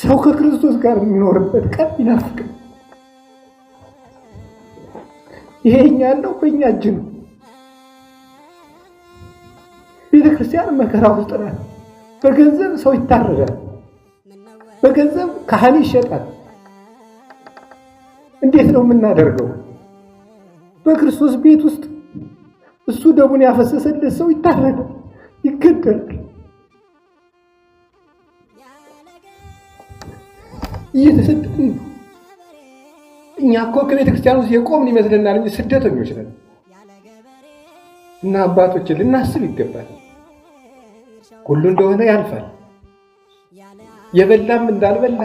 ሰው ከክርስቶስ ጋር የሚኖርበት ቀን ይናፍቃል። ይሄ እኛ ያለው በእኛ እጅ ነው። ቤተ ክርስቲያን መከራ ውስጥ ናት። በገንዘብ ሰው ይታረዳል። በገንዘብ ካህን ይሸጣል። እንዴት ነው የምናደርገው? በክርስቶስ ቤት ውስጥ እሱ ደሙን ያፈሰሰለት ሰው ይታረዳል፣ ይገደላል። እየተሰደድን ነው። እኛ እኮ ከቤተ ክርስቲያን ውስጥ የቆምን ይመስለናል እንጂ ስደተኞች ነን። እና አባቶችን ልናስብ ይገባል። ሁሉ እንደሆነ ያልፋል። የበላም እንዳልበላ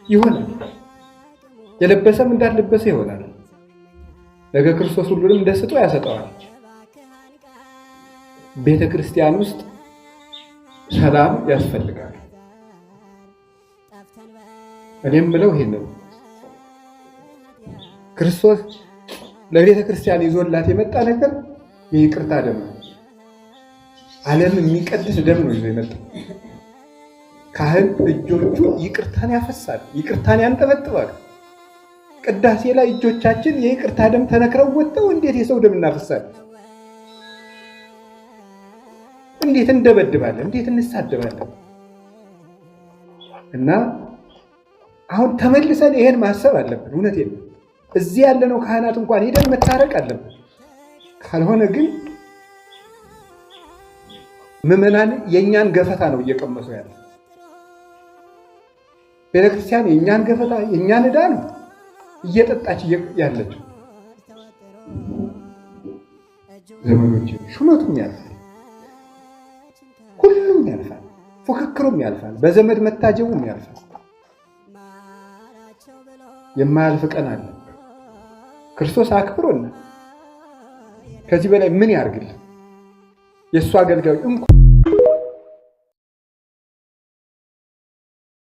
ይሆናል። የለበሰም እንዳልለበሰ ይሆናል። ነገ ክርስቶስ ሁሉንም እንደስጦ ያሰጠዋል። ቤተ ክርስቲያን ውስጥ ሰላም ያስፈልጋል። እኔም ምለው ይሄን ነው። ክርስቶስ ለቤተ ክርስቲያን ይዞላት የመጣ ነገር የይቅርታ ደም ነው። ዓለም የሚቀድስ ደም ነው ይዞ የመጣ። ካህን እጆቹ ይቅርታን ያፈሳል፣ ይቅርታን ያንጠበጥባል። ቅዳሴ ላይ እጆቻችን የይቅርታ ደም ተነክረው ወጥተው እንዴት የሰው ደም እናፈሳለን? እንዴት እንደበድባለን? እንዴት እንሳደባለን? እና አሁን ተመልሰን ይሄን ማሰብ አለብን። እውነቴን ነው። እዚህ ያለነው ካህናት እንኳን ሄደን መታረቅ አለብን። ካልሆነ ግን ምዕመናን የእኛን ገፈታ ነው እየቀመሱ ያለ። ቤተክርስቲያን የእኛን ገፈታ የእኛን ዕዳ ነው እየጠጣች ያለችው። ዘመኖች ሹመቱም ያልፋል፣ ሁሉም ያልፋል፣ ፉክክሩም ያልፋል፣ በዘመድ መታጀቡም ያልፋል። የማያልፍ ቀን አለ። ክርስቶስ አክብሮና ከዚህ በላይ ምን ያርግልን? የእሱ አገልጋዮች እንኳን